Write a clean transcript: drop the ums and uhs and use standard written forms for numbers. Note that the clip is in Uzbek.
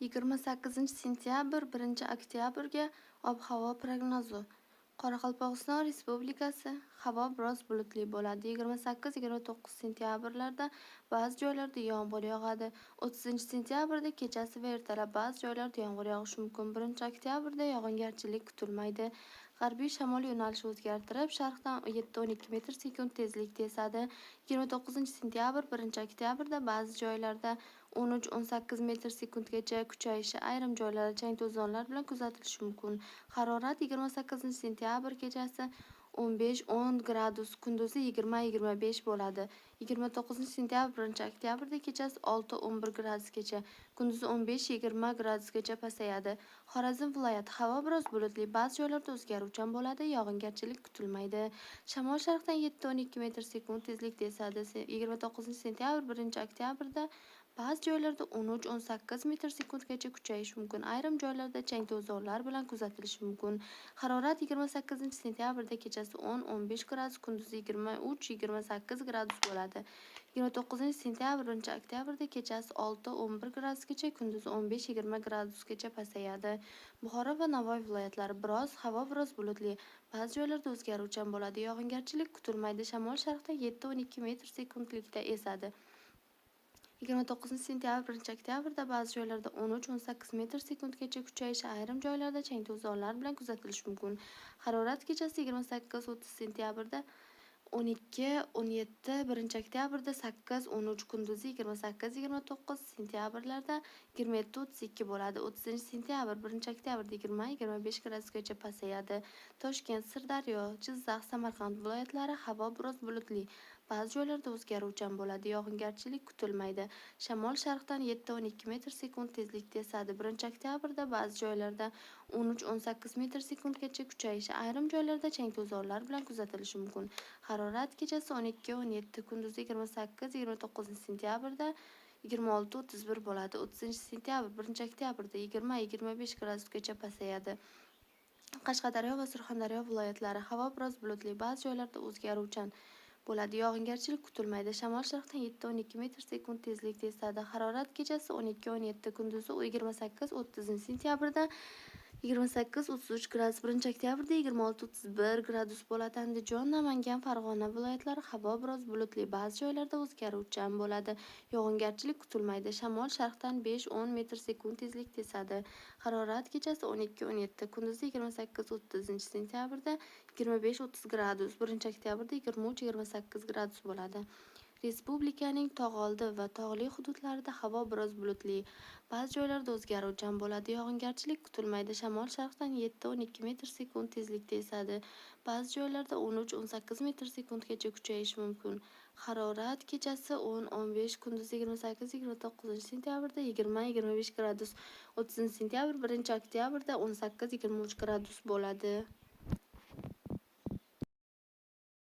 28 sentyabr 1 oktyabrga ob-havo prognozi. Qoraqalpog'iston Respublikasi: havo biroz bulutli bo'ladi. 28-29 sentyabrlarda ba'zi joylarda yomg'ir yog'adi. 30 sentyabrda kechasi va ertalab ba'zi joylarda yomg'ir yog'ishi mumkin. 1 oktyabrda yog'ingarchilik kutilmaydi. G'arbiy shamol yo'nalishi o'zgartirib, sharqdan 7-12 metr sekund tezlikda esadi. 29 sentyabr 1 oktyabrda ba'zi joylarda 13-18 metr sekundgacha kuchayishi, ayrim joylarda chang to'zonlar bilan kuzatilishi mumkin. Harorat 28 sentyabr kechasi 15-10 gradus, kunduzi 20-25 bo'ladi. 29 sentyabr 1 oktyabrda kechasi 6-11 gradusgacha, kunduzi 15-20 gradusgacha pasayadi. Xorazm viloyati: havo biroz bulutli, ba'zi joylarda o'zgaruvchan bo'ladi, yog'ingarchilik kutilmaydi. Shamol sharqdan 7-12 metr sekund tezlikda esadi. 29 sentyabr 1 oktyabrda ba'zi joylarda 13-18 metr sekundgacha kuchayishi mumkin. Ayrim joylarda chang to'zonlar bilan kuzatilishi mumkin. Harorat 28 sentyabrda kechasi 10-15 gradus, kunduzi 23-28 gradus bo'ladi. 29 sentyabr 1 oktyabrda kechasi 6-11 gradusgacha, kunduzi 15-20 gradusgacha pasayadi. Buxoro va Navoiy viloyatlari: havo biroz bulutli, ba'zi joylarda o'zgaruvchan bo'ladi, yog'ingarchilik kutilmaydi. Shamol sharqdan 7-12 metr sekundlikda esadi. 29 sentyabr 1 oktyabrda ba'zi joylarda 13-18 metr sekundgacha kuchayishi, ayrim joylarda chang to'zonlar bilan kuzatilishi mumkin. Harorat kechasi 28-30 sentyabrda 12-17, 1 oktyabrda 8-13, kunduzi 28-29 sentyabrlarda 27-32 bo'ladi. 30 sentyabr 1 oktyabrda 20-25 gradusgacha pasayadi. Toshkent, Sirdaryo, Jizzax, Samarqand viloyatlari: havo biroz bulutli, ba'zi joylarda o'zgaruvchan bo'ladi, yog'ingarchilik kutilmaydi. Shamol sharqdan 7-12 metr sekund tezlikda esadi. 1 oktyabrda ba'zi joylarda 13-18 metr sekundgacha kuchayishi, ayrim joylarda chang to'zonlar bilan kuzatilishi mumkin. Harorat kechasi 12-17, kunduzi 28-29 sentyabrda 26-31 bo'ladi. 30 sentyabr 1 oktyabrda 20-25 gradusgacha pasayadi. Qashqadaryo va Surxondaryo viloyatlari: havo biroz bulutli, ba'zi joylarda o'zgaruvchan bo'ladi, yog'ingarchilik kutilmaydi. Shamol sharqdan 7-12 metr sekund tezlikda esadi. Harorat kechasi 12-17, kunduzi 28-30 sentyabrda 28-33 gradus, 1 oktyabrda 26-31 gradus bo'ladi. Andijon, Namangan, Farg'ona viloyatlari: havo biroz bulutli, ba'zi joylarda o'zgaruvchan bo'ladi, yog'ingarchilik kutilmaydi. Shamol sharqdan 5-10 metr sekund tezlikda esadi. Harorat kechasi 12-17, kunduzi 28-30 sentyabrda 25-30 gradus, 1 oktyabrda 23-28 gradus bo'ladi. Respublikaning tog'oldi va tog'li hududlarida havo biroz bulutli, ba'zi joylarda o'zgaruvchan bo'ladi, yog'ingarchilik kutilmaydi. Shamol sharqdan 7-12 metr sekund tezlikda esadi. Ba'zi joylarda 13-18 metr sekundgacha kuchayishi mumkin. Harorat kechasi 10-15, kunduzi 28-29 sentyabrda 20-25 gradus, 30 sentyabr 1 oktyabrda 18-23 gradus bo'ladi.